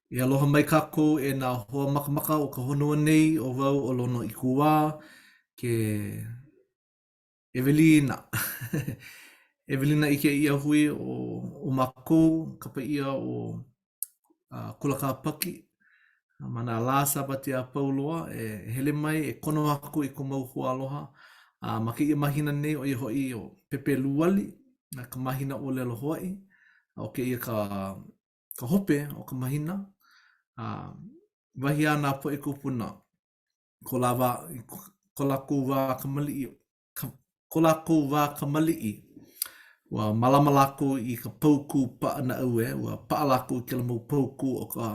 E aloha mai kākou e nā hoa makamaka o ka honua nei, ʻo wau ʻo Lonoikuwā, ke ʻEwelina. ʻEwelina i kēia hui o, o mākou, kapa ʻia ʻo uh, Kula Kāpaki. Ma nā lā Sābati a pau loa, e hele mai, e kono aku i kou mau hoaaloha. A ma kēia mahina nei, ʻo ia hoʻi ʻo Pepeluali, ka mahina ʻōlelo Hawaiʻi. A ʻo kēia ka ka hope o ka mahina, a wahi a nā poʻe kūpuna, ko lā wā, ko lākou wā kamaliʻi, ko lākou wā kamaliʻi, ua mālama lākou i ka paukū paʻanaʻau e, ua paʻa lākou i kēlā mau paukū o ka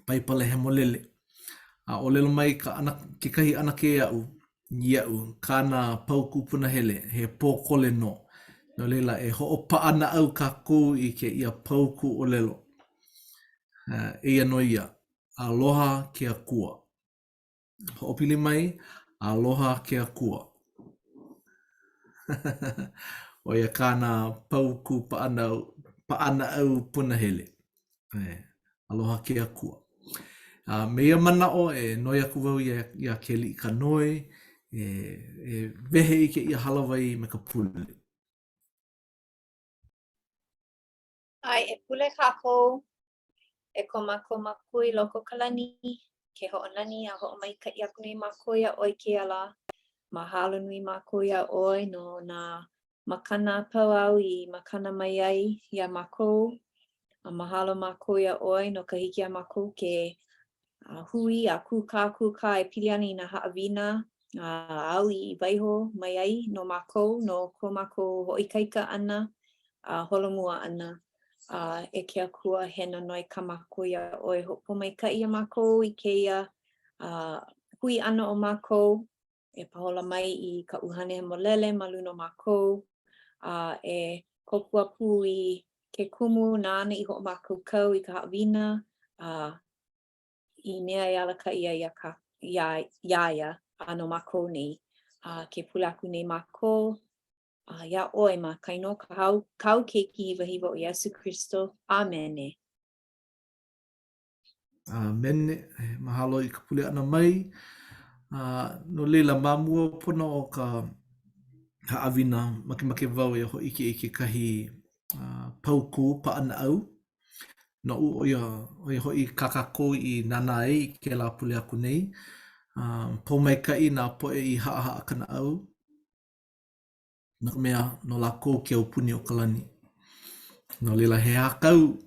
Paipala Hemolele. A ʻōlelo mai ka ʻana, kekahi ʻanakē aʻu, iaʻu, kāna paukū punahele, he pōkole nō. No laila, e hoʻopaʻanaʻau kākou i kēia paukū ʻōlelo. Eia nō ia, Aloha ke Akua. Hoʻopili mai, Aloha ke Akua. ʻO ia kāna paukū paʻanaʻau, paʻanaʻau punahele. E, aloha ke Akua. A me ia manaʻo, e noi aku wau iā, iā Keliʻikanoe e, e wehe i kēia hālāwai me ka pule. ʻAe, e pule kākou E ko mākou Makua i loko o ka lani, ke hoʻonani a hoʻomaikaʻi aku nei mākou iā ʻoe i kēia lā. Mahalo nui mākou iā ʻoe no nā makana a pau āu i makana mai ai iā mākou. A mahalo mākou iā ʻoe no ka hiki iā mākou ke hui a kūkākūkā e pili ana i nā haʻawina āu i waiho mai ai no mākou, no ko mākou hoʻoikaika ʻana a holomua ʻana. A e ke Akua, he nonoi kā mākou iā ʻoe, hoʻopōmaikaʻi iā mākou i kēia hui ʻana o mākou, e pahola mai i ka ʻUhane Hemolele ma luna o mākou, a e kōkua pū i ke kumu nāna i hoʻomākaukau i ka haʻawina, a i mea e alakaʻi ai iā, iā, iā ia a no mākou nei. A ke pule aku nei mākou a iā ʻoe ma ka inoa o kāu Keiki hiwahiwa ʻo Iesū Kristo. ʻĀmene. ʻĀmene. Mahalo i ka pule ʻana mai. A no laila, ma mua pono o ka haʻawina, makemake wau e hōʻike i kekahi uh, paukū paʻanaʻau noʻu, ʻo ia, ʻo ia hoʻi kā kākou i nānā ai i kēlā pule aku nei. Uh, pōmaikaʻi nā poʻe i haʻahaʻa ka naʻau, no ka mea, no lākou ke aupuni o ka lani. No laila, he aha kāu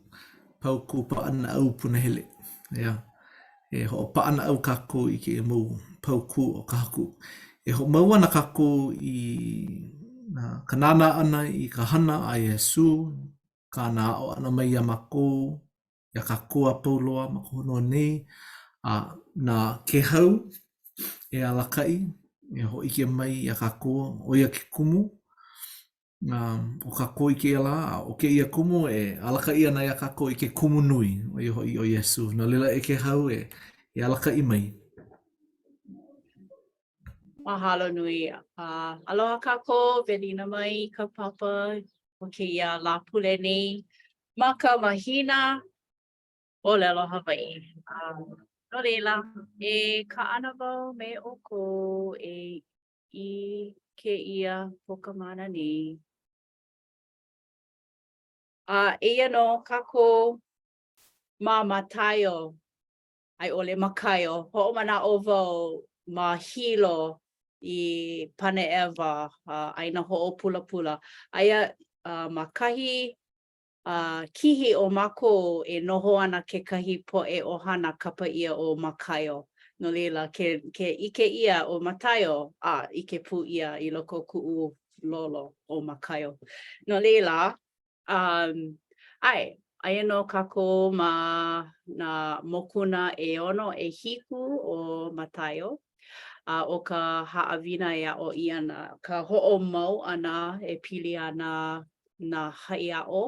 paukū paʻanaʻau punahele? ʻEā, e hoʻopaʻanaʻau kākou i kēia mau paukū o ka Haku. E hoʻomau ana kākou i ka nānā ʻana i ka hana a Iesū, kāna aʻo ʻana mai iā mākou, iā kākou a pau loa ma ka honua nei, a na Kēhau e alakaʻi, e hōʻike mai iā kākou, ʻo ia ke kumu um, o kākou i kēia lā, a ʻo kēia kumu e alakaʻi ana iā kākou i ke kumu nui, ʻo ia hoʻi ʻo Iesū. No laila e Kēhau e, e alakaʻi mai. Mahalo nui. Uh, aloha kākou, welina mai ka papa o kēia Lāpule nei ma ka mahina ʻōlelo Hawaiʻi. Uh, no laila, e kaʻana wau me ʻoukou e i kēia pokamana nei. A eia nō kākou ma Mataio a i ʻole Makaio, hoʻomanaʻo wau ma Hilo i Paneʻewa, ʻāina hoʻopulapula. Aia ma kahi kihi o mākou e noho ana kekahi poʻe ʻohana kapa ʻia ʻo Makaio. No laila, ke ke ʻike ʻia ʻo Mataio, a ʻike pū ʻia i loko o kuʻu lolo ʻo Makaio. No laila, Um, ʻae, aia nō kākou ma nā mokuna ʻeono, ʻehiku o Mataio, a ʻo ka haʻawina e aʻo ʻia ana, ka hoʻomau ʻana e pili ana nā haʻi aʻo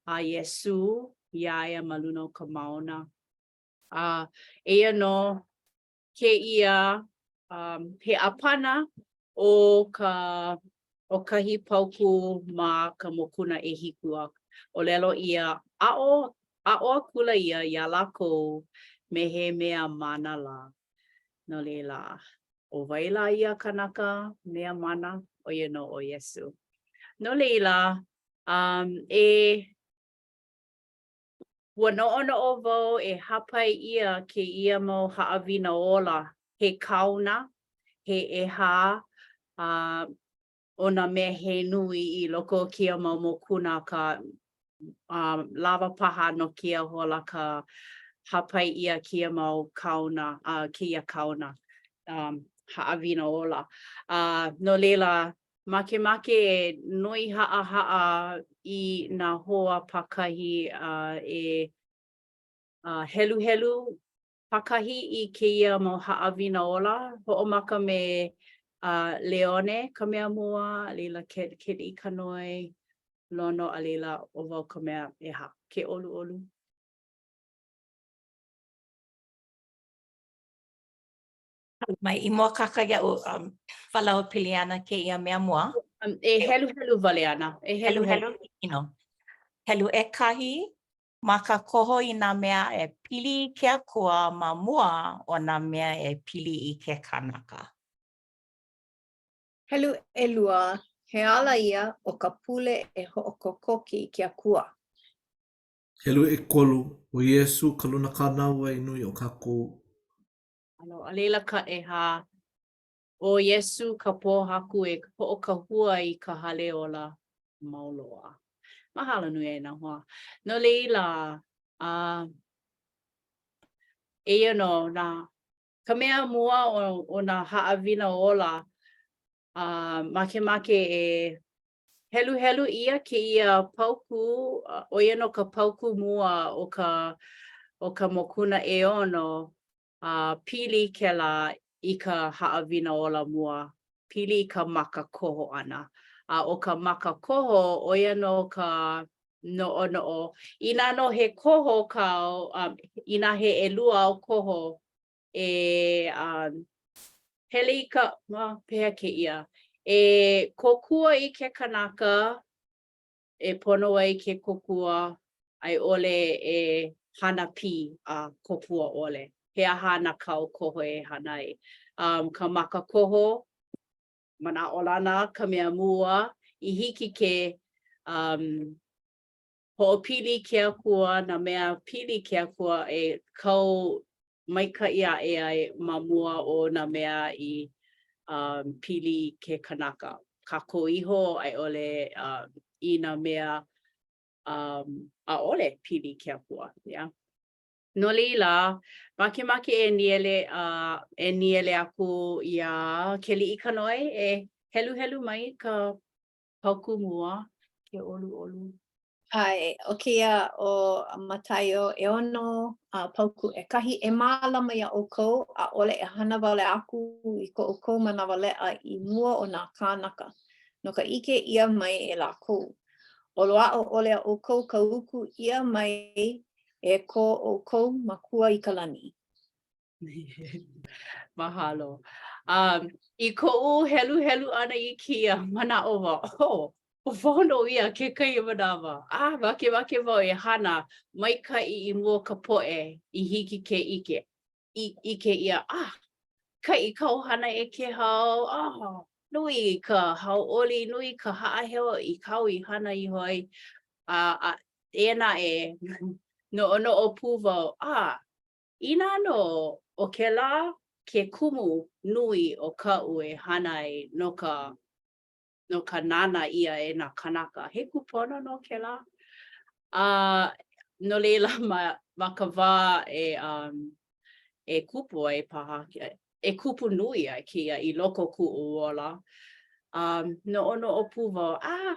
a Iesū iā ia ma luna o ka mauna. A eia nō kēia um, he ʻāpana o ka o kahi paukū ma ka mokuna ʻehiku a ʻōlelo ʻia aʻo. Aʻo akula ia iā lākou me he mea mana lā. No laila, ʻo wai lā ia kanaka mea mana? ʻO ia nō ʻo Iesū. No laila, um, e Ua noʻonoʻo wau e hāpai ʻia kēia mau haʻawina ola, he kaona, he ʻehā, a ʻo nā mea he nui i loko o kēia mau mokuna akā lawa paha no kēia hola ka hāpai ʻia kēia mau kaona, a kēia kaona um, haʻawina ola. A no laila, makemake e noi haʻahaʻa i nā hoa pākahi a e heluhelu pākahi i kēia mau haʻawina ola, hoʻomaka me Leone ka mea mua, a laila Keliʻikanoe, Lono, a laila ʻo wau ka mea ʻehā. Ke ʻoluʻolu. Mai i mōakāka iaʻu, um, walaʻau pili ana kēia mea mua. Um, e heluhelu wale ana. E heluhelu. Helu no. Helu ʻekahi, Makakoho i nā mea e pili i ke Akua ma mua o nā mea e pili i ke kanaka. Helu ʻelua, He ala ia ʻo ka pule e hoʻokokoke i ke Akua. Helu ʻekolu, ʻO Iesū ka luna kānāwai nui o kākou. A laila ka ʻehā, ʻO Iesū ka pōhaku e hoʻokahua i ka hale ola mau loa. Mahalo nui e nā hoa. No laila, a eia nō nā, ka mea mua o, o nā haʻawina ola, a makemake e heluhelu ʻia kēia paukū, ʻo ia nō ka paukū mua o ka, o ka mokuna ʻeono, a pili kēlā i ka haʻawina ola mua, pili i ka makakoho ʻana. A ʻo ka makakoho, ʻo ia nō ka noʻonoʻo, inā nō he koho kāu, um, inā he ʻelua āu koho e um, hele i ka, well, pehea kēia, e kōkua i ke kanaka, e pono ai ke kōkua a i ʻole e hana pī a kōkua ʻole. He aha ana kāu koho e hana ai? Um, ka makakoho, manaʻolana ka mea mua i hiki ke um, hoʻopili ke Akua, nā mea pili ke Akua e kau maikaʻi aʻe ai ma mua o nā mea i um, pili i ke kanaka, kākou iho a i ʻole um, i nā mea um, ʻaʻole pili ke Akua. Yeah. No laila, makemake e nīele, uh, e nīele aku iā Keliʻikanoe e heluhelu mai ka paukū mua, ke ʻoluʻolu. ʻAe, ʻo kēia ʻo Mataio ʻeono a paukū ʻekahi, e mālama iā ʻoukou, ʻaʻole e hana wale aku i ko ʻoukou manawaleʻa i mua o nā kānaka, no ka ʻike ʻia mai e lākou. O loaʻa ʻole iā ʻoukou ka uku ʻia mai e ko ʻoukou Makua i ka lani. Mahalo. Um, i koʻu heluhelu ʻana i kēia manaʻo wau, oh, ʻo wau nō ia kekahi manawa. Ah, makemake wau e hana maikaʻi i mua o ka poʻe i hiki ke ʻike. I, ʻike ʻia, ah, maikaʻi kāu hana e Kēhau, ah, nui ka hauʻoli, nui ka haʻaheo i kāu i hana iho ai. A, a eia naʻe, noʻonoʻo pū wau, ah, Inā nō ʻo kēlā ke kumu nui o kaʻu e hana ai no ka no ka nānā ʻia e nā kānaka, he kūpono nō kēlā. A no laila, ma ma ka wā e um e kupu ai paha, e kupu nui ai kēia i loko o kuʻu ola, um noʻonoʻo pū wau, ah,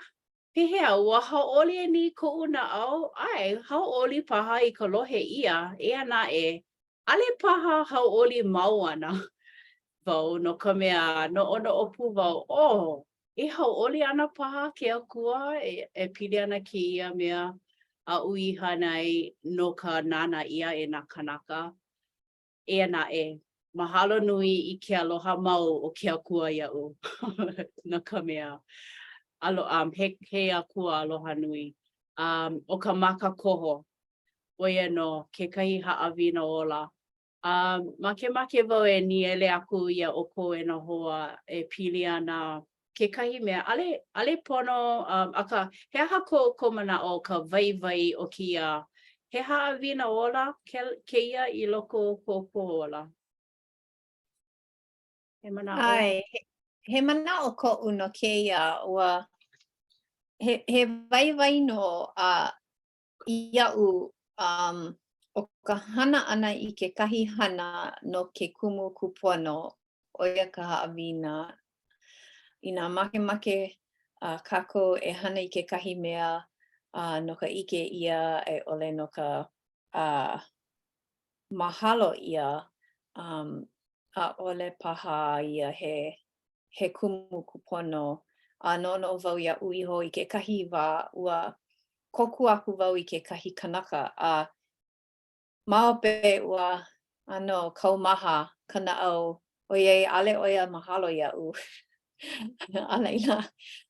Pehea, ua hauʻoli anei koʻu naʻau? ʻAe, hauʻoli paha i ka lohe ʻia, eia naʻe, ʻaʻole paha hauʻoli mau ana wau no ka mea, noʻonoʻo pū wau, oh, e hauʻoli ana paha ke Akua e, e pili ana kēia mea aʻu i hana ai no ka nānā ʻia e nā kānaka. Eia naʻe, mahalo nui i ke aloha mau o ke Akua iaʻu, no ka mea, alo, um, he, he Akua aloha nui. Um, ʻo ka makakoho. ʻo ia nō kekahi haʻawina ola. A makemake wau e nīele aku iā ʻoukou e nā hoa e pili ana kekahi mea, ʻaʻole, ʻaʻole pono, um, akā, he aha ko ʻoukou manaʻo o ka waiwai o kēia? He haʻawina ola kēia i loko o ko ʻoukou ola? He manaʻo? ʻAe, he, he manaʻo koʻu no kēia, ua, he, he waiwai nō a iaʻu, um, ʻo ka hana ʻana i kekahi hana no ke kumu kūpono, ʻo ia ka haʻawina. Inā makemake uh, kākou e hana i kekahi mea uh, no ka ʻike ʻia a i ʻole no ka uh, mahalo ʻia, um, ʻaʻole paha ia he he kumu kūpono. A noʻonoʻo wau iaʻu iho i kekahi wā, ua kōkua aku wau i kekahi kanaka, a ma hope ua ʻano kaumaha ka naʻau, ʻoiai ʻaʻole ʻo ia mahalo iaʻu. A laila,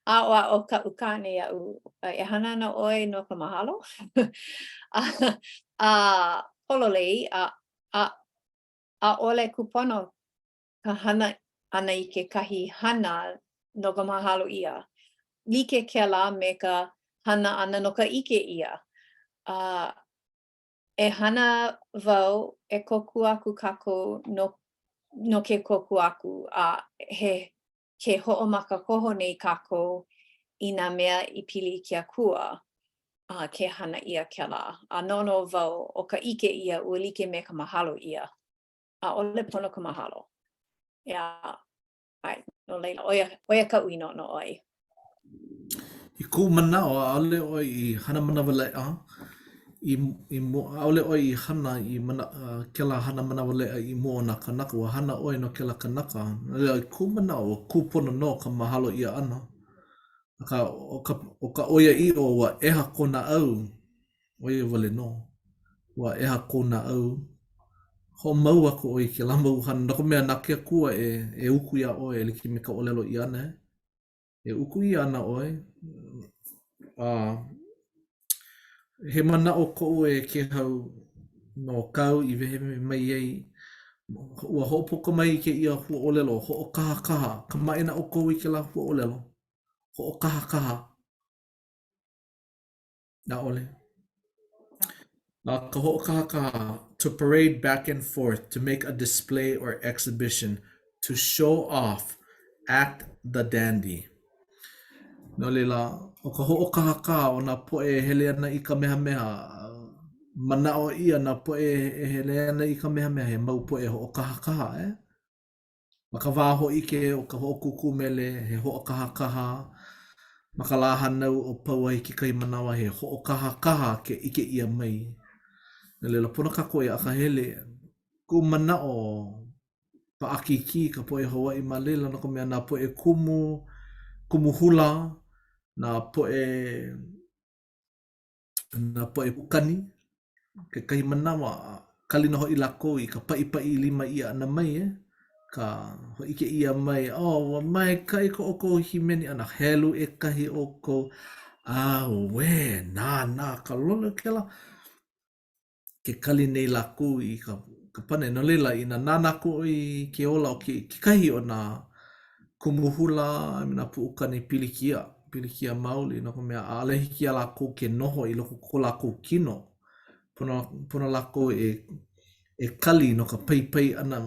aʻoaʻo kaʻu kāne iaʻu, e hana ana ʻoe no ka mahalo? a, a pololei, a, a, ʻaʻole kūpono ka hana ʻana i kekahi hana no ka mahalo ʻia. Like kēlā me ka hana ʻana no ka ʻike ʻia. A e hana wau e kōkua aku kākou no, no ke kōkua aku, a he ke hoʻomakakoho nei kākou i nā mea i pili i ke Akua, a ke hana ʻia kēlā. A noʻonoʻo wau, ʻo ka ʻike ʻia, ua like me ka mahalo ʻia. ʻAʻole pono ka mahalo. ʻEā, ʻae, no laila, ʻo ia, ʻo ia kaʻu i noʻonoʻo ai. I kuʻu manaʻo, ʻaʻole ʻoe i hana manawaleʻa i, i mua, ʻaʻole ʻoe i hana i mana, uh, kēlā hana manawaleʻa i mua o nā kānaka, ua hana ʻoe no kēlā kanaka. No laila, i kuʻu manaʻo, ua kūpono nō ka mahalo ʻia ʻana. Akā, ʻo ka, ʻo ka ʻoiaʻiʻo, ua ʻeha kou naʻau ʻO ia wale nō. Ua ʻeha kou naʻau. Hoʻomau aku ʻoe i kēlā mau hana, no ka mea, na ke Akua e, e uku iā ʻoe e like me ka ʻōlelo ʻia ʻana, e uku ʻia ana ʻoe. A he manaʻo koʻu e Kēhau no kāu i wehewehe mai ai, ua hoʻopuka mai i kēia huaʻōlelo hoʻokahakaha. Kamaʻāina ʻoukou i kēlā huaʻōlelo? Hoʻokahakaha. ʻAʻole. A ka hoʻokahakaha, to parade back and forth, to make a display or exhibition, to show off, act the dandy. No laila, ʻo ka hoʻokahakaha o nā poʻe e hele ana i Kamehameha, manaʻo ʻia nā poʻe e hele ana i Kamehameha he mau poʻe hoʻokahakaha, eh? Ma ka wā hōʻike o ka hoʻokūkū mele, he hoʻokahakaha. Ma ka lā hānau o Pauahi kekahi manawa, he hoʻokahakaha ke ʻike ʻia mai. No laila, pono kākou e akahele. Kuʻu manaʻo, paʻakikī ka poʻe Hawaiʻi ma laila no ka mea nā poʻe kumu, kumu hula, nā poʻe nā poʻe puʻukani, kekahi manawa, kali nō hoʻi lākou i ka paʻipaʻi lima ʻia ʻana mai, eh? ka hōʻike ʻia mai, oh, ua maikaʻi ko ʻoukou hīmeni ʻana, helu ʻekahi ʻoukou, auē, nānā ka lolo kēlā. Ke kali nei lākou i ka, ka pane. No laila, inā nānā aku ʻoe i ke ola o ke, kekahi o nā kumu hula a me nā puʻukani pilikia, pilikia maoli, no ka mea, ʻaʻole hiki iā lākou ke noho i loko o ko lākou kino. Pono, pono lākou e, e kali no ka paipai ʻana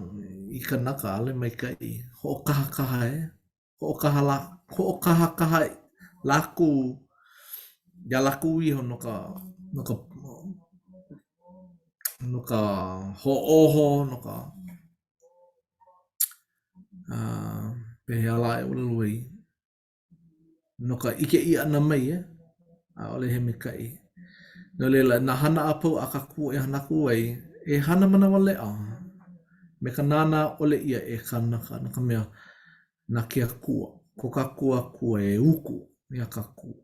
i kanaka, ʻaʻole maikaʻi. Hoʻokahakaha, eh? Hoʻokaha lā, hoʻokahakaha lākou iā lākou iho no ka, no ka, no ka hoʻōho, no ka, uh, pehea lā e ʻōlelo ai, no ka ʻike ʻia ʻana mai, eh? ʻAʻole he maikaʻi. No laila, nā hana a pau a kākou e hana aku ai, e hana manawaleʻa me ka nānā ʻole ʻia e kānaka, no ka mea, na ke Akua, ko kākou Akua e uku iā kākou.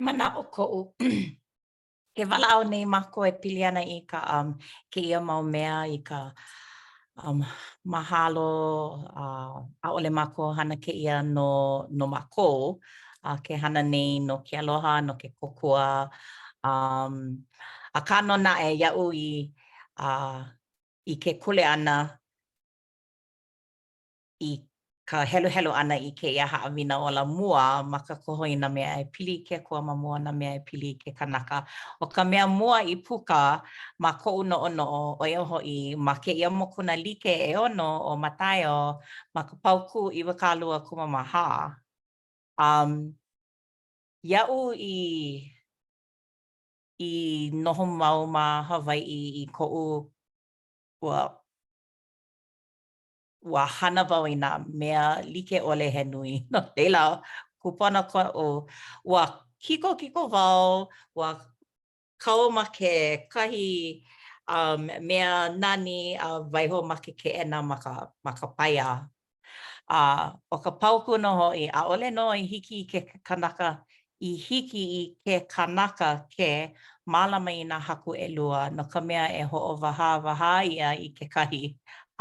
Manaʻo koʻu Ke walaʻau nei mākou e pili ana i ka um, kēia mau mea i ka um, mahalo, uh, ʻaʻole mākou hana kēia no, no mākou. uh, ke hana nei no ke aloha, no ke kōkua. Um, akā nō naʻe iaʻu i, uh, i ke kuleana i ka heluhelu ʻana i kēia haʻawina ola mua ma ka koho i nā mea e pili i ke Akua ma mua o nā mea e pili i ke kanaka. ʻO ka mea mua i puka ma koʻu noʻonoʻo, ʻo ia hoʻi ma kēia mokuna like ʻeono o Mataio ma ka paukū 24. Um, iaʻu i i noho mau ma Hawaiʻi i koʻu ua ua hana wau i nā mea like ʻole he nui. No laila, kūpono koʻu, ua kikokiko wau, ua kau ma kekahi um, mea nani a waiho ma ke keʻena ma ka, ma ka paia. A ʻo ka paukū nō hoʻi, ʻaʻole nō i hiki i ke kanaka i hiki i ke kanaka ke mālama i nā haku ʻelua, no ka mea e hoʻowahāwahā ia i kekahi,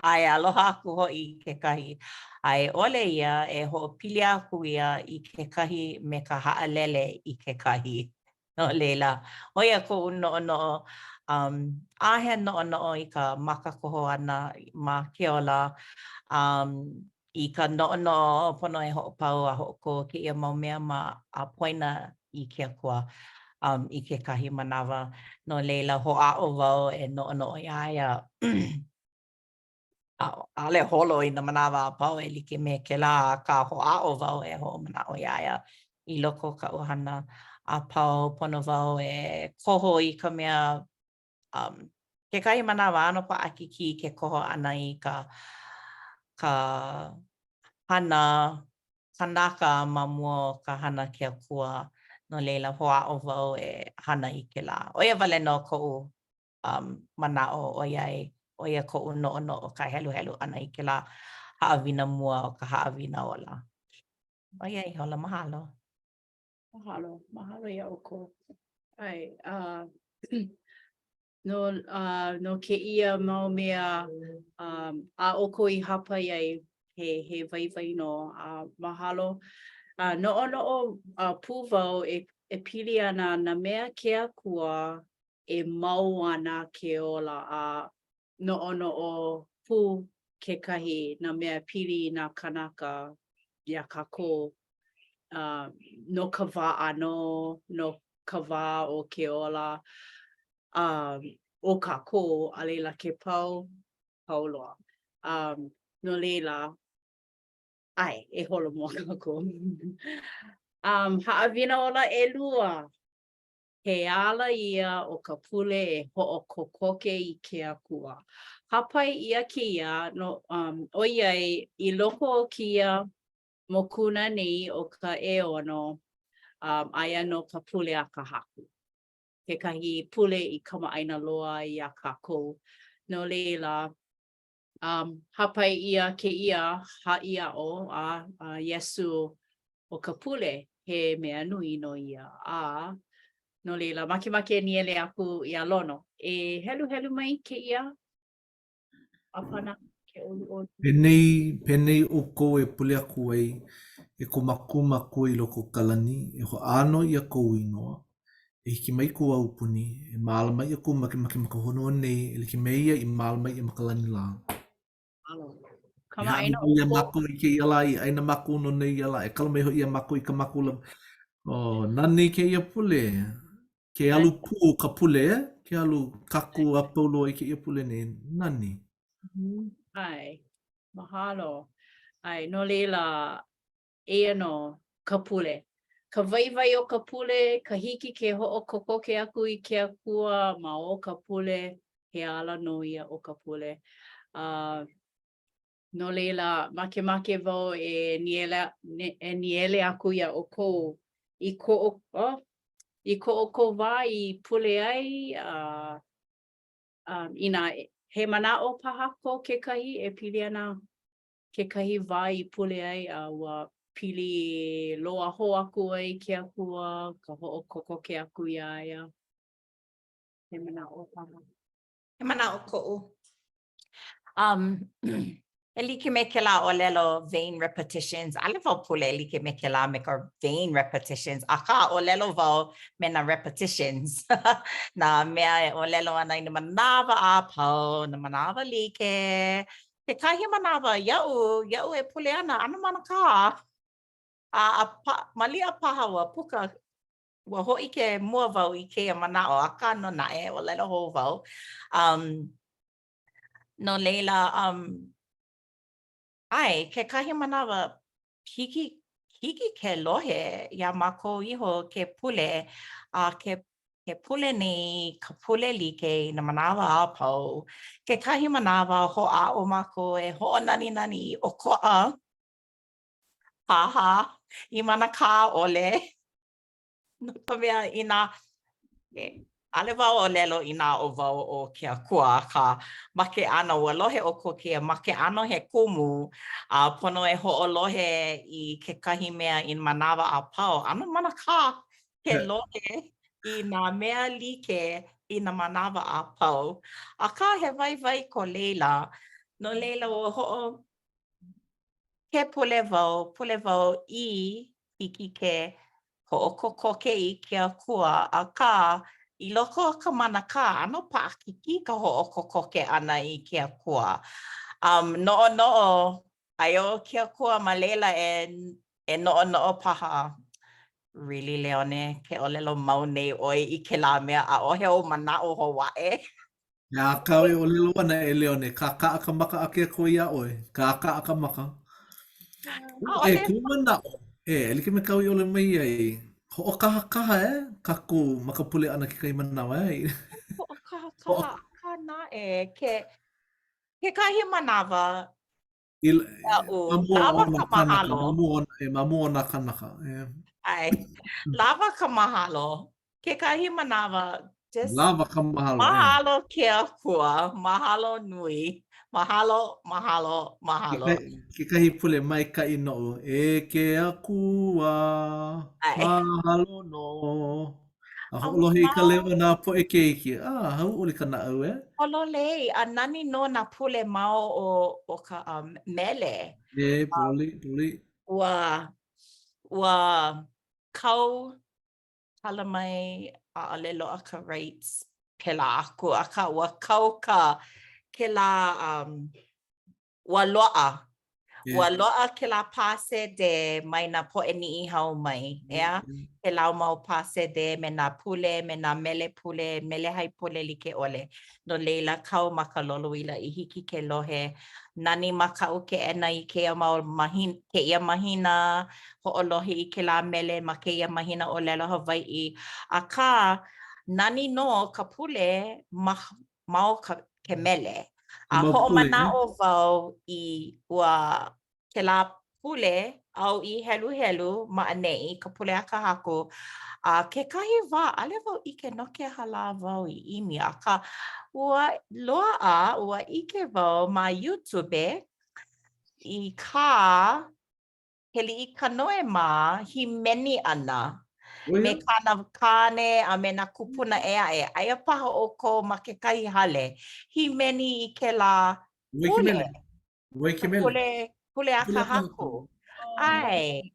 a e aloha aku hoʻi i kekahi, a i ʻole ia, e hoʻopili aku ia i kekahi me ka haʻalele i kekahi. No laila, ʻo ia koʻu noʻonoʻo, um, ʻaʻohe noʻonoʻo i ka makakoho ʻana ma ke ola, um, i ka noʻonoʻo pono e hoʻopau a hoʻokō kēia mau mea ma a poina i ke Akua um, i kekahi manawa. No laila, hoʻāʻo wau e noʻonoʻo iā ia. ʻAʻole holo i nā manawa a pau e like me kēlā, akā hoʻāʻo wau e hoʻomanaʻo iā ia i loko o kaʻu hana a pau. Pono wau e koho i ka mea um, kekahi manawa ʻano paʻakikī ke koho ʻana i ka ka hana kanaka ma mua o ka hana ke Akua. No laila, hoʻāʻo wau e hana i kēlā. ʻO ia wale nō koʻu um, manaʻo ʻoiai ʻo ia koʻu noʻonoʻo ka heluhelu ʻana i kēlā haʻawina mua o ka haʻawina ola. ʻO ia ihola, mahalo. Mahalo, mahalo iā ʻoukou. ʻAe, uh, no, uh, no kēia mau mea um, a ʻoukou i hāpai ai, he, he waiwai nō, a uh, mahalo. Uh, noʻonoʻo uh, pū wau e, e pili ana nā mea ke Akua e mau ana ke ola a noʻonoʻo pū kekahi nā mea pili i nā kānaka iā kākou uh, no ka wā ʻānō, no ka wā o ke ola um, o kākou, a laila ke pau, pau loa. Um, no laila, ʻae, e holomua kākou. um, haʻawina ola ʻelua. He ala ia o ka pule e hoʻokokoke i ke Akua. Hāpai ʻia kēia no, um, ʻoiai i loko o kēia mokuna nei o ka ʻeono, um, aia nō ka pule a ka Haku. Kekahi pule i kamaʻāina loa iā kākou. No laila, um, hāpai ʻia kēia haʻi aʻo a, a Iesū ʻo ka pule, he mea nui nō ia. A no laila, makemake e nīele aku iā Lono. E heluhelu mai kēia ʻāpana ke ʻoluʻolu. Penei, penei ʻoukou e pule aku ai e ko mākou Makua i loko o ka lani, e hoʻāno ʻia kou inoa, E hiki mai kou aupuni, e mālama ʻia kou makemake ma ka honua nei, e like me ia i mālama ʻia ma ka lani lā. E hāʻawi mai iā mākou i kēia lā i ʻai na mākou no nēia lā, e kala mai hoʻi iā mākou i kā mākou lawe. Oh, nani kēia pule. Ke alu pū ka pule, eh? Ke alu kākou a pau loa i kēia pule nei. Nani. ʻAe, mahalo. ʻAe, no laila, Eia nō ka pule. Ka waiwai o ka pule, ka hiki ke hoʻokokoke aku i ke Akua ma o ka pule, he ala nō ia o ka pule. A no laila, makemake wau e nīele, e nīele aku iā ʻoukou i ko, oh, i ko ʻoukou wā i pule ai, a um, inā he manaʻo paha ko kekahi e pili ana kekahi wā i pule ai a ua pili loa hou aku ai ke Akua, ka hoʻokokoke aku iā ia. He manaʻo paha. He manaʻo koʻu. Um, E like me kēlā ʻōlelo vain repetitions, ʻaʻole wau pule e like me kēlā me ka vain repetitions, akā ʻōlelo wau me nā repetitions, nā mea e ʻōlelo ana i nā manawa a pau, nā manawa like. Kekahi manawa, iaʻu, iaʻu e pule ana, ʻano manakā. A, a pa, maliʻa paha ua puka, ua hōʻike mua wau i kēia manaʻo, akā nō naʻe, ʻōlelo hou wau. Um, No laila, um, ʻae, kekahi manawa, hiki, hiki ke lohe iā mākou iho ke pule, a ke, ke pule nei ka pule like i nā manawa a pau. Kekahi manawa, hoʻāʻo mākou e hoʻonaninani ʻokoʻa paha i manakā ʻole. No ka mea, inā, ʻaʻole wau ʻōlelo inā ʻo wau ʻo ke Akua, akā, ma ke ʻano, ua lohe ʻoukou kēia, ma ke ʻano he kumu, a pono e hoʻolohe i kekahi mea i manawa a pau, ʻano manakā ke lohe i nā mea like i nā manawa a pau. Akā, he waiwai ko leila, no leila, ua hoʻo, ke pule wau, pule wau i hiki ke hoʻokokoke i ke Akua, akā, i loko o ka manakā, ʻano paʻakikī ka hoʻokokoke ʻana i ke Akua. Um, noʻonoʻo, aia ʻo ke Akua ma leila e, e noʻonoʻo paha, Really, Leone, ke ʻōlelo mau nei ʻoe i kēlā mea, ʻaʻohe ou manaʻo hou aʻe. He aha kāu e ʻōlelo ana e Leone, kakaʻa ka maka a ke Akua iā ʻoe, kakaʻa ka maka. E kuʻu manaʻo, e, e like me kāu i ʻōlelo mai ai, hoʻokahakaha e kākou ma ka pule ʻana kekahi manawa e. Hoʻokahakaha, akā naʻe, ke, kekahi manawa, I, ma mua o nā kānaka, ma mua, ma mua o nā kānaka. ʻAe, lawa ka mahalo. Kekahi manawa, just lawa ka mahalo. Mahalo ke Akua, mahalo nui. Mahalo, mahalo, mahalo. Kekahi pule maikaʻi noʻu, e ke Akua, mahalo nō. A hoʻolohe i ka leo o nā poʻe keiki, a hauʻoli ka naʻau, e? Pololei, a nani nō nā pule ma o, o ka um, mele. E, pololei, pololei. Ua, ua kau hala mai ʻaʻole loaʻa ka rights pēlā aku, akā ua kau ka kēlā um, ua loaʻa. Ua loaʻa kēlā pā sēdē mai nā poʻe Niʻihau mai, ʻeā? Kēlā mau pā sēdē me nā pule, me nā mele pule, mele haipule like ʻole. No laila, kau ma ka lolouila i hiki ke lohe. Nani ma kaʻu keʻena i kēia mau mahina, kēia mahina, hoʻolohe i kēlā mele ma kēia mahina ʻōlelo Hawaiʻi. Akā, nani nō ka pule ma ma o ka ke mele. A hoʻomanaʻo wau i ua kēlā pule āu i heluhelu ma ʻaneʻi, ka pule a ka Haku, a kekahi wā, ʻaʻole wau ʻike no ke aha lā wau i ʻimi, akā, ua loaʻa, ua ʻike wau ma YouTube i kā Keliʻikanoe mā hīmeni ʻana me kāna kāne a me nā kūpuna ʻē aʻe. Aia paha ʻoukou ma kekahi hale hīmeni i kēlā pule. Ka pule, pule a ka Haku. ʻAe.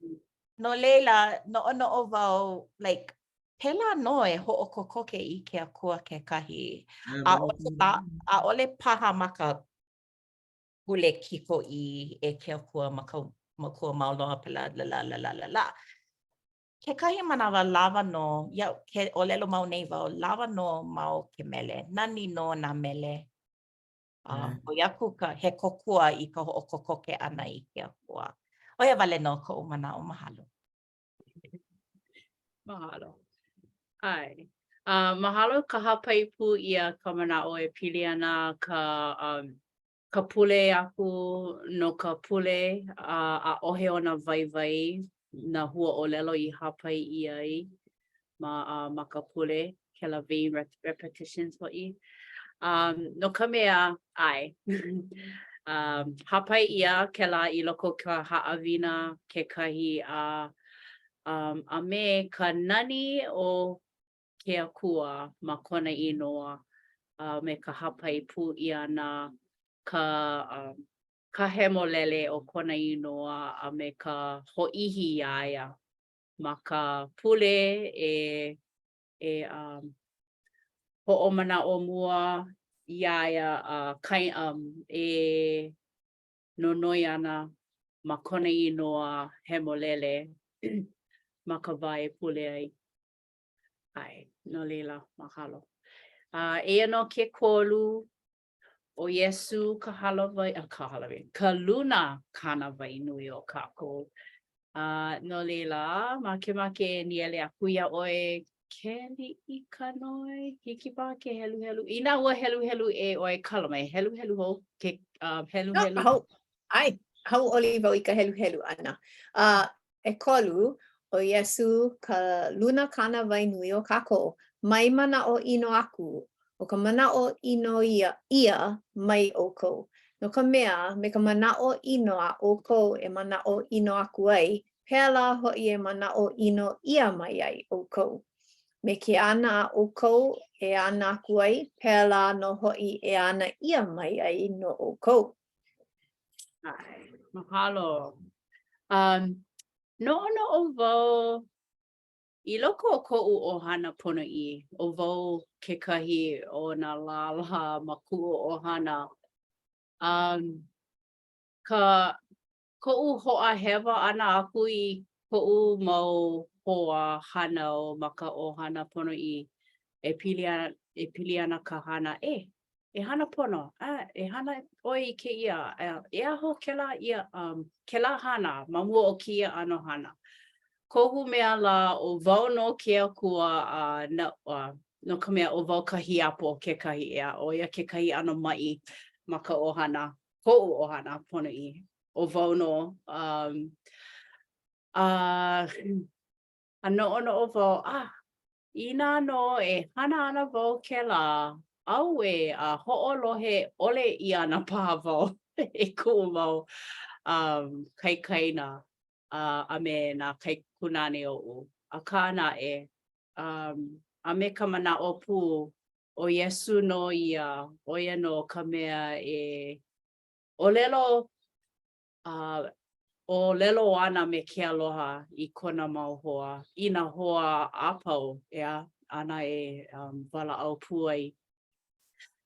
No laila, noʻonoʻo wau, like, pēlā nō e hoʻokokoke i ke Akua kekahi. ʻAʻole paha ma ka pule kikoʻī e ke Akua ma ka Makua mau loa pēlā lalalalalala. Kekahi manawa lawa nō, iaʻu ke ʻōlelo mau nei wau, lawa nō ma o ke mele. Nani nō nā mele. A ʻoi aku ka, he kōkua i ka hoʻokokoke ʻana i ke Akua. ʻO ia wale nō koʻu manaʻo. Mahalo. Mahalo. ʻAe. Uh, mahalo ka hāpai pū ʻia ka manaʻo e pili ana ka um, ka pule aku no ka pule a ʻaʻohe ona waiwai nā huaʻōlelo i hāpai ʻia ai ma uh, ma ka pule, kēlā vain repetitions hoʻi. Um, no ka mea, ʻae. um, hāpai ʻia kēlā i loko o ka haʻawina kekahi a um, a me ka nani o ke Akua ma kona inoa a me ka hāpai pū ʻia na ka um, ka hemolele o kona inoa a me ka hōʻihi iā ia ma ka pule e e um, hoʻomanaʻo mua iā ia a kai um, e nonoi ana ma kona inoa hemolele ma ka wā e pule ai. ʻAe, no laila, mahalo. A eia nō ke kolu, ʻo Iesū ka hālāwai, a ka hālāwai, ka luna kānāwai nui o kākou. A no laila, makemake e nīele aku iā ʻoe, Keliʻikanoe, hiki paha ke heluhelu. Inā ua heluhelu ʻē ʻoe, kala mai, heluhelu hou, ke uh, heluhelu. No, hau, ʻae, hauʻoli wau i ka heluhelu ʻana. Uh, ʻEkolu, ʻo Iesū ka luna kānāwai nui o kākou, mai manaʻo ʻino aku, ʻo ka manaʻo ʻino ia ʻia mai ʻoukou. No ka mea, me ka manaʻo ʻino a ʻoukou e manaʻo ʻino aku ai, pēlā hoʻi e manaʻo ʻino ʻia mai ai ʻoukou. Me ke ana a ʻoukou e ana aku ai, pēlā nō hoʻi e ana ʻia mai ai no ʻoukou. ʻAe, mahalo. Um, noʻonoʻo wau i loko o koʻu ʻohana ponoʻī, ʻo wau kekahi o nā lālā ma kuʻu ʻohana. Um, ka koʻu hoʻāhewa ʻana aku i koʻu mau hoa hānau ma ka ʻohana ponoʻī e pili ana, e pili ana ka hana, e, e hana pono, a e hana ʻoe i kēia, e aho kēlā ia, um, kēlā hana ma mua o kēia ʻano hana. Kohu mea lā, ʻo wau nō ke akua a na, uh, no ka mea, ʻo wau ka hiapo kekahi, ʻeā, ʻo ia kekahi ʻano maʻi ma ka ʻohana, koʻu ʻohana ponoʻī. ʻO wau nō, um, a, a noʻonoʻo wau, ah, Inā nō e hana ana wau kēlā, auē a hoʻolohe ʻole ʻia ana paha wau e kuʻu mau um, kaikaina uh, a me nā kaikunāne oʻu. Akā naʻe, um, a me ka manaʻo pū, ʻo Iesū nō ia, ʻo ia nō ka mea e ʻōlelo a ʻōlelo ana me ke aloha i kona mau hoa, i nā hoa a pau, ʻeā, āna e um, walaʻau pū ai.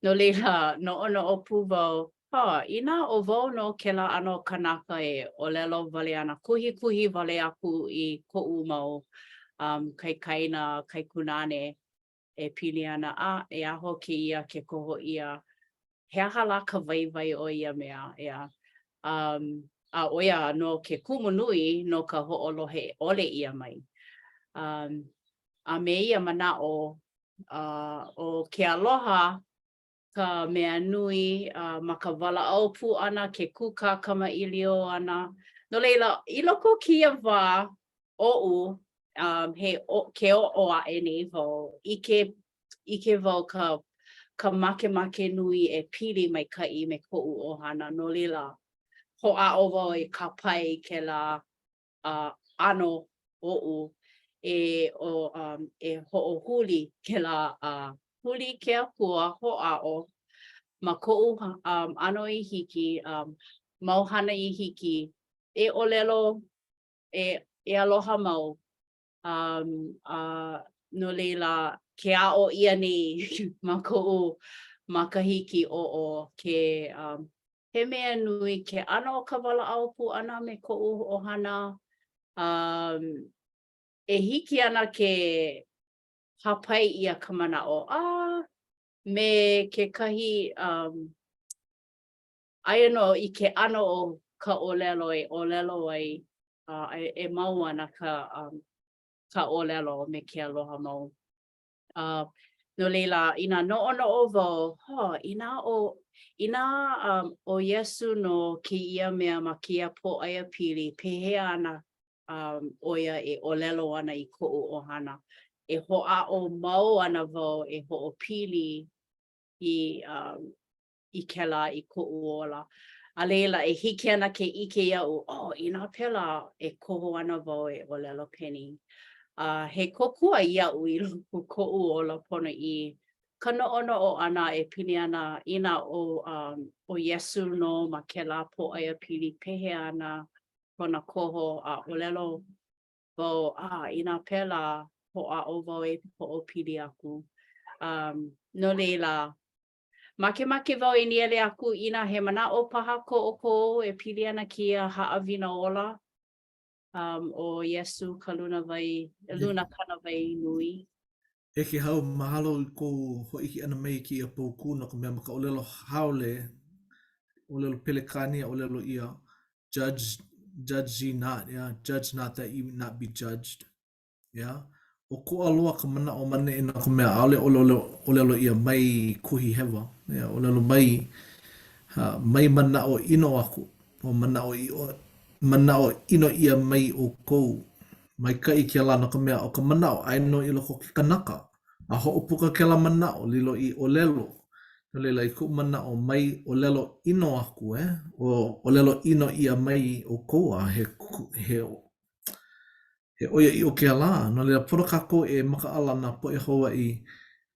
No laila, noʻonoʻo pū wau, ha, inā ʻo wau nō kēlā ʻano kanaka e ʻōlelo wale ana, kuhikuhi wale aku i koʻu mau um, kaikaina, kaikunāne e pili ana, a e aho kēia ke koho ʻia, he aha lā ka waiwai o ia mea, ʻeā? Um, a ʻo ia nō ke kumu nui no ka hoʻolohe ʻole ʻia mai. Um, a me ia manaʻo, uh, ʻo ke aloha ka mea nui uh, ma ka walaʻau pū ʻana, ke kūkā kamaʻilio ʻana. No laila, i loko o kēia wā oʻu, um, he o, ke oʻo aʻe nei wau, ʻike, ʻike wau ka, ka makemake nui e pili maikaʻi me koʻu ʻohana. No laila, hoʻāʻo wau e kāpae i kēlā uh, ʻano oʻu e, o, um, e hoʻohuli kēlā uh, huli ke Akua hoʻāʻo ma koʻu um, ʻano i hiki, um, mau hana i hiki, e ʻōlelo e, e aloha mau. Um, a no laila, ke aʻo ʻia nei ma koʻu makahiki oʻo ke, um, he mea nui ke ʻano o ka walaʻau pū ʻana me koʻu ʻohana. Um, e hiki ana ke hāpai ʻia ka manaʻo, a me kekahi um, aia nō i ke ʻano o ka ʻōlelo e ʻōlelo ai, a e, e mau ana ka, um, ka ʻōlelo me ke aloha mau. Uh, no laila, inā noʻonoʻo wau, huh, inā ʻo, inā um, ʻo Iesū nō kēia mea ma kēia pōʻaiapili, pehea ana um, ʻo ia e ʻōlelo ana i koʻu ʻohana? E hoʻāʻo mau ana wau e hoʻopili i, um, i kēlā i koʻu ola. A laila, e hiki ana ke ʻike iaʻu, oh, inā pēlā, e koho ana wau e ʻōlelo penei. A he kōkua iaʻu i loko o koʻu ola ponoʻī. ka noʻonoʻo ʻana e pili ana inā ʻo um ʻo Iesū nō ma kēlā pōʻaiapili pehea ana kona koho a ʻōlelo wau, a inā pēlā, hoʻāʻo wau e hoʻopili aku. Um, no laila, makemake wau e nīele aku inā he manaʻo paha ko ʻoukou e pili ana kēia haʻawina ola um, ʻo Iesū ka luna wai, luna kānāwai nui. E Kēhau, mahalo i kou hōʻike ʻana mai i kēia paukū no ka mea ma ka ʻōlelo haole, ʻōlelo Pelekānia ʻōlelo ʻia, judge, judge ye not, yeah? judge not that ye not be judged. Yeah? ʻOkoʻa loa ka manaʻo ma neʻi no ka mea ʻaʻole ʻōlelo, ʻōlelo ʻia mai kuhi hewa. Yeah, ʻōlelo mai, ha, mai manaʻo ʻino aku, o manaʻo ʻiʻo, manaʻo ʻino ʻia mai ʻoukou. Maikaʻi kēlā no ka mea, ʻo ka manaʻo, aia nō i loko o ke kanaka. A hoʻopuka kēlā manaʻo, lilo i ʻōlelo. No laila, i koʻu manaʻo, mai ʻōlelo ʻino aku, eh? O ʻōlelo ʻino ʻia mai ʻoukou a he, he, he ʻoiaʻiʻo kēlā. No laila, pono kākou e makaʻala nā poʻe Hawaiʻi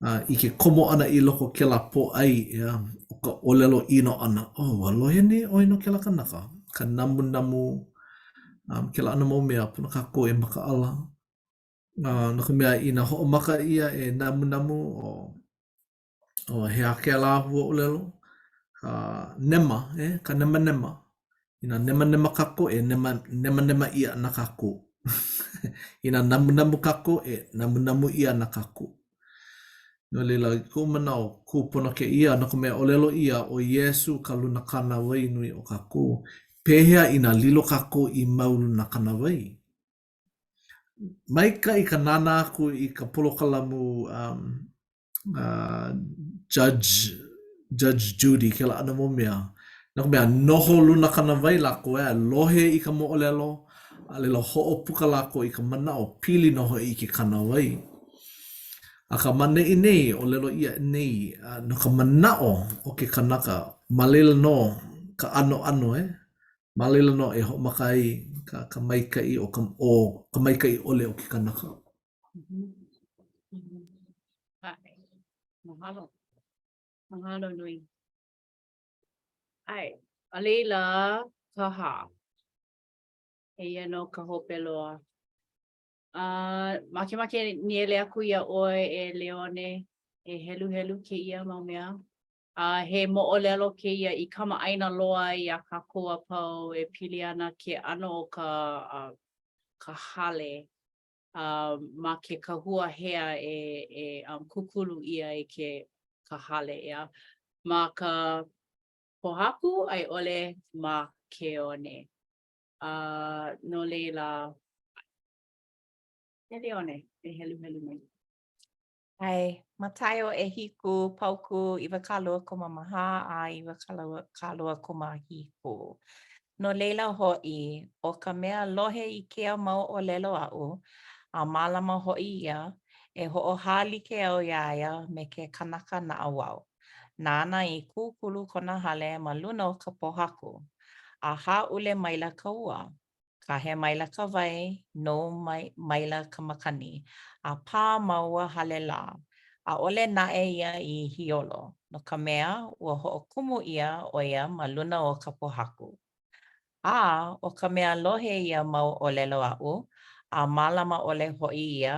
uh, i ke komo ʻana i loko o kēlā pōʻai, ʻeā, o ka ʻōlelo ʻino ʻana. Oh, ua lohe nei ʻoe no kēlā kanaka, ka namunamu, um, kēlā ʻano mau mea, pono kākou e makaʻala. Uh, no ka mea, inā hoʻomaka ʻia e namunamu, o, o he aha kēlā huaʻōlelo? Ka nema, eh? Ka nemanema. Inā nemanema kākou, e nema, nemanema ʻia ana kākou. Inā namunamu kākou, e namunamu ʻia ana kākou. No laila, i koʻu manaʻo, kūpono kēia, no ka mea, ʻōlelo ʻia, ʻo Iesū ka luna kānāwai nui o kākou. Pehea inā lilo kākou i mau luna kānāwai? Maikaʻi ka nānā aku i ka polokalamu um, uh, Judge, Judge Judy, kēlā ʻano mau mea. No ka mea, noho luna kānāwai lākou, eh, lohe i ka moʻolelo, a laila hoʻopuka lākou i ka manaʻo pili nō hoʻi i ke kānāwai. Akā ma neʻi nei, ʻōlelo ʻia nei, uh, no ka manaʻo o ke kanaka, ma laila nō ka ʻanoʻano, eh? Ma laila nō e hoʻomaka ai ka, ka maikaʻi o ka, o ka maikaʻi ʻole o ke kanaka. ʻAe. Mahalo. Mahalo nui. ʻAe. A laila, ka hā. Eia nō ka hope loa. Uh, makemake nīele aku iā ʻoe e Leone e heluhelu kēia mau mea. A he moʻolelo kēia i kamaʻāina loa iā kākou a pau e pili ana ke ʻano o ka, uh, ka hale uh, ma ke kahua hea e, e um, kūkulu ʻia ai ke ka hale, ʻeā? Ma ka pōhaku a i ʻole ma ke one. Uh, no laila, e Leone, e heluhelu mai. ʻAe, Mataio ʻehiku, paukū 24 a 27. No laila hoʻi, ʻo ka mea lohe i kēia mau ʻōlelo aʻu, a mālama hoʻi ia, e hoʻohālike au iā ia me ke kanaka naʻauao, nāna i kūkulu kona hale ma luna o ka pōhaku, a hāʻule maila ka ua, Kahe maila ka wai, nou mai, maila ka makani, a pā ma ua hale lā. ʻAʻole naʻe ia i hiolo, no ka mea, ua hoʻokumu ʻia ʻo ia ma luna o ka pōhaku. A ʻo ka mea lohe ia mau ʻōlelo aʻu, a mālama ʻole hoʻi ia,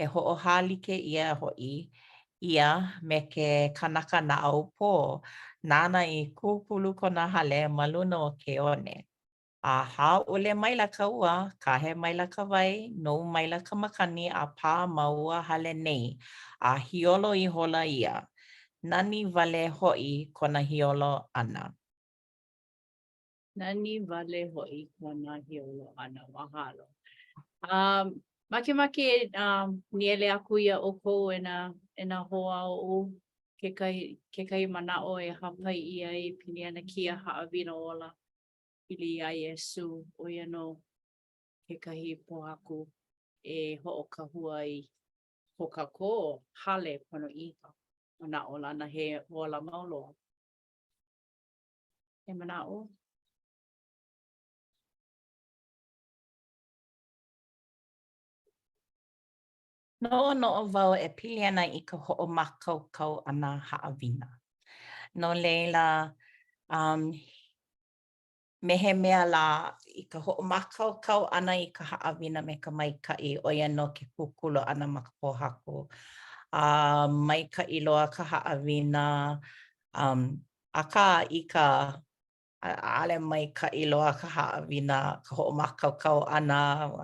e hoʻohālike ʻia hoʻi ia me ke kanaka naʻaupō nāna i kūkulu kona hale ma luna o ke one. A hāʻule maila ka ua, kahe maila ka wai, nou maila ka makani a pā ma ua hale nei, a hiolo ihola ia. Nani wale hoʻi kona hiolo ʻana. Nani wale hoʻi kona hiolo ʻana. Mahalo. Um, makemake um, nīele aku iā ʻoukou e nā, e nā hoa oʻu kekahi, kekahi manaʻo e hāpai ʻia ai e pili ana kēia haʻawina ola. pili iā Iesū, ʻo ia nō kekahi pōhaku e hoʻokahua ai ko kākou hale ponoʻī manaʻolana he ola mau loa. He manaʻo? Noʻonoʻo wau e pili ana i ka hoʻomākaukau ʻana haʻawina. No laila, um, me he mea lā, i ka hoʻomākaukau ʻana i ka haʻawina me ka maikaʻi, ʻo ia nō ke kūkulu ʻana ma ka pōhaku. A maikaʻi loa ka haʻawina, um, akā i ka ʻaʻole maikaʻi loa ka haʻawina, ka hoʻomākaukau ʻana,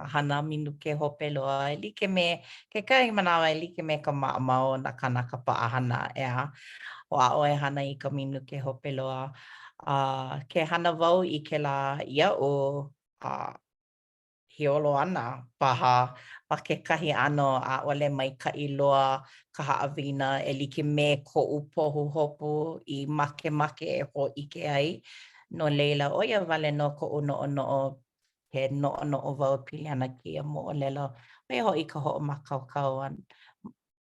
hana minuke hope loa, e like me kekahi manawa e like me ka maʻamau o nā kānaka paʻahana, ʻeā? Hoʻāʻo e hana i ka minuke hope loa. A ke hana wau i kēlā iaʻu, a hiolo ana paha ma kekahi ʻano ʻaʻole maikaʻi loa ka haʻawina e like me koʻu pahuhopu i makemake e hōʻike ai. No laila, ʻo ia wale nō koʻu noʻonoʻo ke noʻonoʻo wau e pili ana kēia moʻolelo, ʻo ia hoʻi ka hoʻomākaukau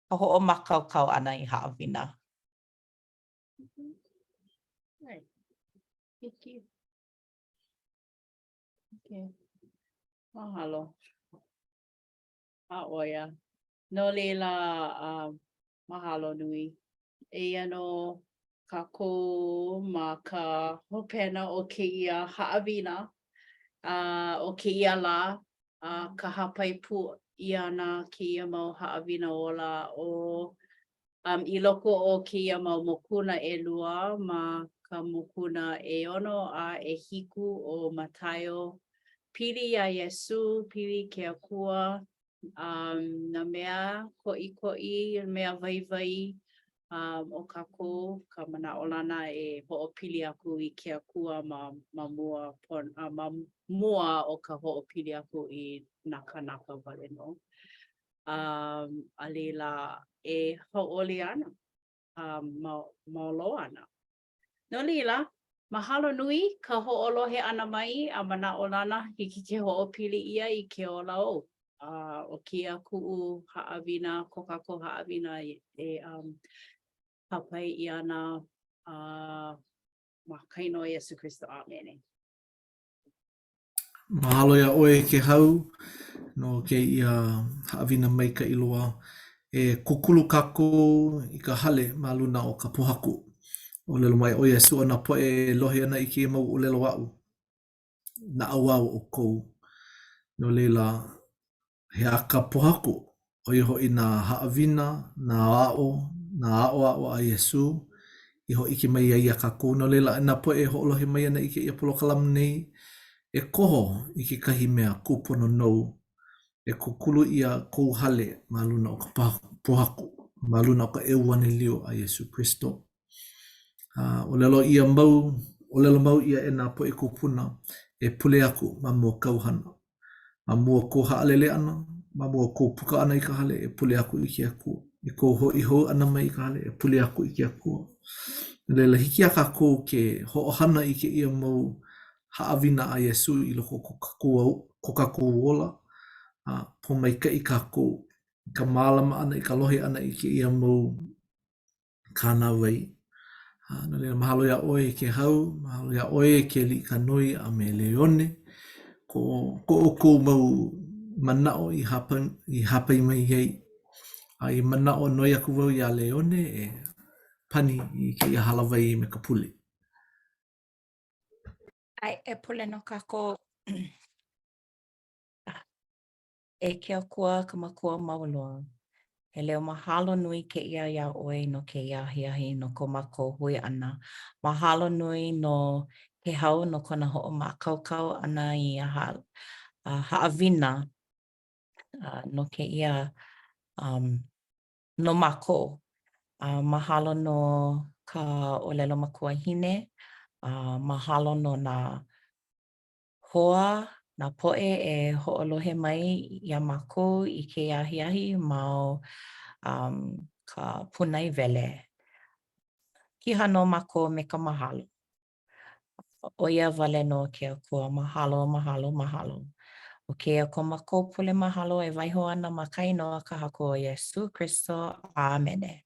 ka hoʻomākaukau ʻana i haʻawina. Right. Thank you. Okay. Mahalo. A ʻo ia. No laila, uh, mahalo nui. Eia nō kākou ma ka hopena o kēia haʻawina uh, o kēia lā, a uh, ka hāpai pū ʻia ana kēia mau haʻawina ola o Um, I loko o kēia mau mokuna ʻelua ma ka mokuna ʻeono a ʻehiku o Mataio, pili iā Iesū, pili ke Akua, um, nā mea koʻikoʻi, mea waiwai um, o kākou, ka manaʻolana e hoʻopili aku i ke Akua ma, ma mua, uh, ma mua o ka hoʻopili aku i nā kānaka wale nō. Um, a laila, e hauʻoli ana, a mau, mau loa ana. No laila, mahalo nui ka hoʻolohe ʻana mai a manaʻolana hiki ke hoʻopili ʻia i ke ola ou. A ʻo kēia kuʻu haʻawina, ko kākou haʻawina e, e um, hāpai ʻia ana uh, ma ka inoa Iesū Kristo. ʻĀmene. Mahalo iā ʻoe Kēhau no kēia haʻawina maikaʻi loa. E kūkulu kākou i ka hale ma luna o ka pōhaku. ʻŌlelo mai ʻo Iesū ʻo nā poʻe e lohe ana i kēia mau ʻōlelo aʻu, naʻauao ʻoukou. No laila, He aha ka pōhaku, ʻo ia hoʻi nā haʻawina, nā aʻo, nā aʻoaʻo a Iesū i hōʻike mai ai iā kākou. No laila, e nā poʻe e hoʻolohe mai ana i kēia polokalamu nei, e koho i kekahi mea kūpono nou e kūkulu ʻia kou hale ma luna o ka pōhaku, ma luna o ka ʻEuanelio a Iesū Kristo. A ʻōlelo ʻia mau, ʻōlelo mau ʻia e nā poʻe kūpuna e pule aku ma mua kāu hana. Ma mua o kou haʻalele ʻana, ma mua o kou puka ʻana i ka hale, e pule aku i ke Akua. I kou hoʻi hou ʻana mai i ka hale, e pule aku i ke Akua. No laila, hiki iā kākou ke hoʻohana i kēia mau haʻawina a Iesū i loko o ko kākou, ko kākou ola, a pōmaikaʻi kākou i ka mālama ʻana, i ka lohe ʻana i kēia mau kānāwai. A no laila, mahalo iā ʻoe e Kēhau, mahalo iā ʻoe e Keliʻikanoe a me Leone, ko, ko ʻoukou mau manaʻo i hāpai, i hāpai mai ai. A i manaʻo noi aku wau iā Leone e pani i kēia hālāwai me ka pule. ʻAe, e pule nō kākou. E ke Akua ka Makua mau loa, he leo mahalo nui kēia iā ʻoe no kēia ahiahi no ko mākou hui ʻana. Mahalo nui no Kēhau no kona hoʻomākaukau ʻana i ia haʻawina no kēia um no mākou. A mahalo no ka ʻōlelo makuahine, a mahalo no nā hoa, nā poʻe e hoʻolohe mai iā mākou i kēia ahiahi ma o um, ka pūnaewele. Piha nō mākou me ka mahalo. ʻO ia wale nō ke Akua, mahalo, mahalo, mahalo. ʻO kēia ko mākou pule mahalo e waiho ana ma ka inoa ka Haku ʻo Iesū Kristo. ʻĀmene.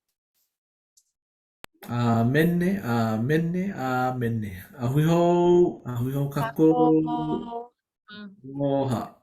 ʻĀmene, ʻāmene, ʻāmene. A hui hou, a hui hou kākou. Aloha.